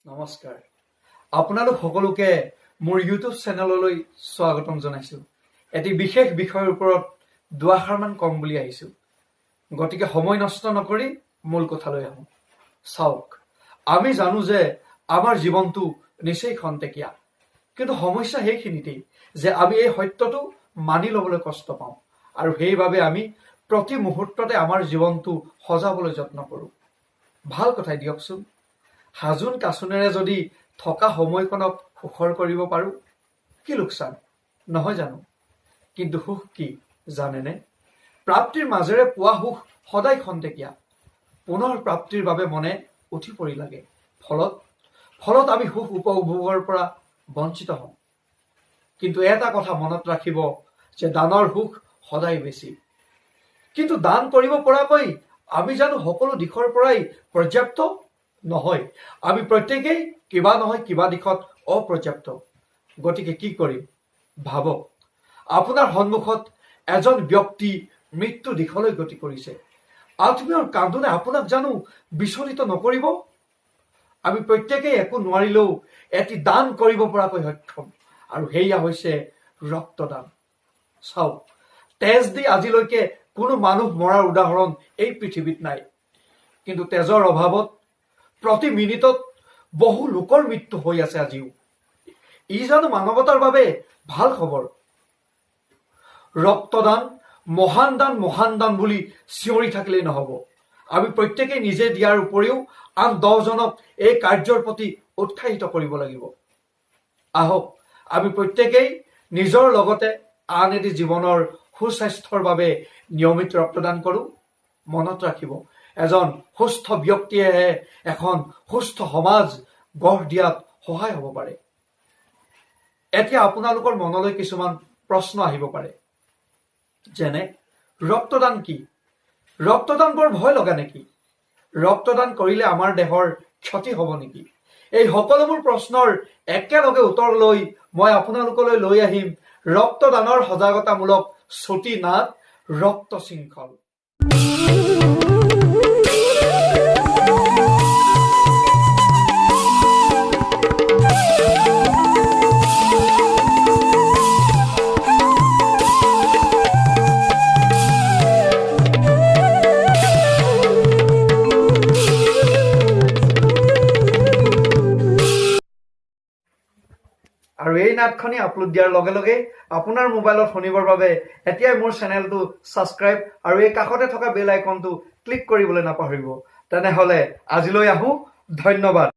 নমস্কাৰ, আপোনালোক সকলোকে মোৰ ইউটিউব চেনেললৈ স্বাগতম জনাইছোঁ। এটি বিশেষ বিষয়ৰ ওপৰত দুআষাৰমান ক'ম বুলি আহিছোঁ। গতিকে সময় নষ্ট নকৰি মূল কথালৈ আহোঁ। চাওক, আমি জানো যে আমাৰ জীৱনটো নিচেই খন্তেকীয়া। কিন্তু সমস্যা সেইখিনিতেই যে আমি এই সত্যটো মানি ল'বলৈ কষ্ট পাওঁ আৰু সেইবাবে আমি প্ৰতি মুহূৰ্ততে আমাৰ জীৱনটো সজাবলৈ যত্ন কৰোঁ। ভাল কথাই দিয়কচোন। সাজোন কাচোনেৰে যদি থকা সময়কণক সুখৰ কৰিব পাৰোঁ, কি লোকচান, নহয় জানো? কিন্তু সুখ কি জানেনে? প্ৰাপ্তিৰ মাজেৰে পোৱা সুখ সদায় খন্তেকীয়া। পুনৰ প্ৰাপ্তিৰ বাবে মনে উঠি পৰি লাগে। ফলত আমি সুখ উপভোগৰ পৰা বঞ্চিত হওঁ। কিন্তু এটা কথা মনত ৰাখিব যে দানৰ সুখ সদায় বেছি। কিন্তু দান কৰিব পৰাকৈ আমি জানো সকলো দিশৰ পৰাই পৰ্যাপ্ত? নহয়, আমি প্ৰত্যেকেই কিবা নহয় কিবা দিশত অপৰ্যাপ্ত। গতিকে কি কৰিম? ভাবক, আপোনাৰ সন্মুখত এজন ব্যক্তি মৃত্যু দিশলৈ গতি কৰিছে। আত্মীয়ৰ কান্দোনে আপোনাক জানো বিচলিত নকৰিব? আমি প্ৰত্যেকেই একো নোৱাৰিলেও এটি দান কৰিব পৰাকৈ সক্ষম আৰু সেয়া হৈছে ৰক্তদান। চাওক, তেজ দি আজিলৈকে কোনো মানুহ মৰাৰ উদাহৰণ এই পৃথিৱীত নাই। কিন্তু তেজৰ অভাৱত প্ৰতি মিনিটত বহু লোকৰ মৃত্যু হৈ আছে আজিও। ই জানো মানৱতাৰ বাবে ভাল খবৰ? ৰক্তদান মহান দান, মহান দান বুলি চিঞৰি থাকিলেই নহব। আমি প্ৰত্যেকেই নিজে দিয়াৰ উপৰিও আন 10জনক এই কাৰ্যৰ প্ৰতি উৎসাহিত কৰিব লাগিব। আহক, আমি প্ৰত্যেকেই নিজৰ লগতে আন এটি জীৱনৰ সুস্বাস্থ্যৰ বাবে নিয়মিত ৰক্তদান কৰোঁ। মনত ৰাখিব, এজন সুস্থ ব্যক্তিয়েহে এখন সুস্থ সমাজ গঢ় দিয়াত সহায় হ'ব পাৰে। এতিয়া আপোনালোকৰ মনলৈ কিছুমান প্ৰশ্ন আহিব পাৰে, যেনে ৰক্তদান কি? ৰক্তদান বৰ ভয় লগা নেকি? ৰক্তদান কৰিলে আমাৰ দেহৰ ক্ষতি হ'ব নেকি? এই সকলোবোৰ প্ৰশ্নৰ একেলগে উত্তৰ লৈ মই আপোনালোকলৈ লৈ আহিম ৰক্তদানৰ সজাগতামূলক চুটি নাট ৰক্ত শৃংখল। আৰু এই নাটখনি আপলোড দিয়াৰ লগে লগে আপোনাৰ মোবাইলত শুনিবৰ বাবে এতিয়াই মোৰ চেনেলটো ছাবস্ক্ৰাইব আৰু এই কাষতে থকা বেল আইকনটো ক্লিক কৰিবলৈ নাপাহৰিব। তেনেহ'লে আজিলৈ আহোঁ, ধন্যবাদ।